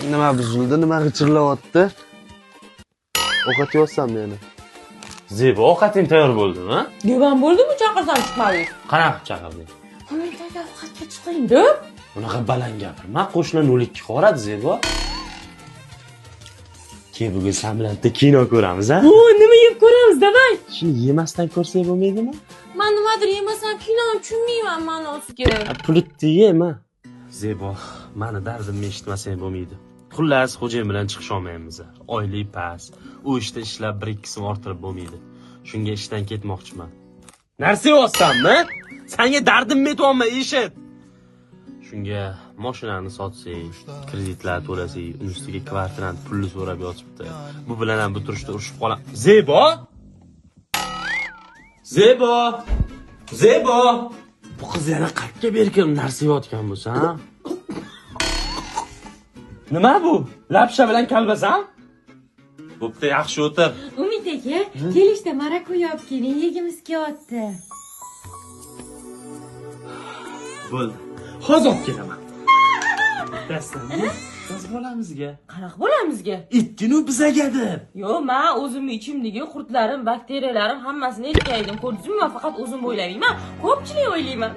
Nima buzildi, nima g'ichirlayapti? Ovqat yeyapsanmi yana? Zebo, ovqating tayyor bo'ldimi? Devam bo'ldimi, chaqirsam chiqmadingiz? Qanaqa qilib chaqirding? Umid aka, ovqatga chiqing deb. Unaqa baland gapirma, qo'shnilar 02 qoradi, Zebo. Keyin bugun sen bilan bitta kino ko'ramiz, a? O, nima yeb ko'ramiz, давай. Shuni yemasdan ko'rsak bo'lmaydimi? Man nimadir yemasam kinoni tushunmayman ma'nosiga. Pulitni yema. Zebo, mani dardimni eshitmasang bo'lmaydi. Xullas, xo'jayin bilan chiqisha olmaymiz. Oylik past. U ishda ishlab 1-2 so'm orttirib bo'lmaydi. Shunga ishdan ketmoqchiman. Narsa yeyapsanmi? Senga dardimni aytyapman, eshit. Shunga mashinani sotsak, kreditlar to'lasak, uni ustiga kvartirani pulni so'rab yotibdi. Bu bilan ham bu turishda urushib qolaman. Zebo! Zebo! Zebo! Bu qiz yana qayerga berkin narsa yeyotgan bo'lsa, ha? Nima bu? Lapsha bilan kalbasan? Bo'pti, yaxshi o'tir. Umid aka, kelishda marakuya olib keling, yegimiz kelyapti. Bo'ldi. Hozir olib kelaman. Bilasizmi? Biz bolamizga. Qanaqa bolamizga? Ittinu bizaga deb. Yo'q, men o'zimni ichimdagi qurtlarim, bakteriyalarim hammasini erkaydim. Ko'rdingizmi? Men faqat o'zim o'ylamayman, ko'pchilik o'ylayman.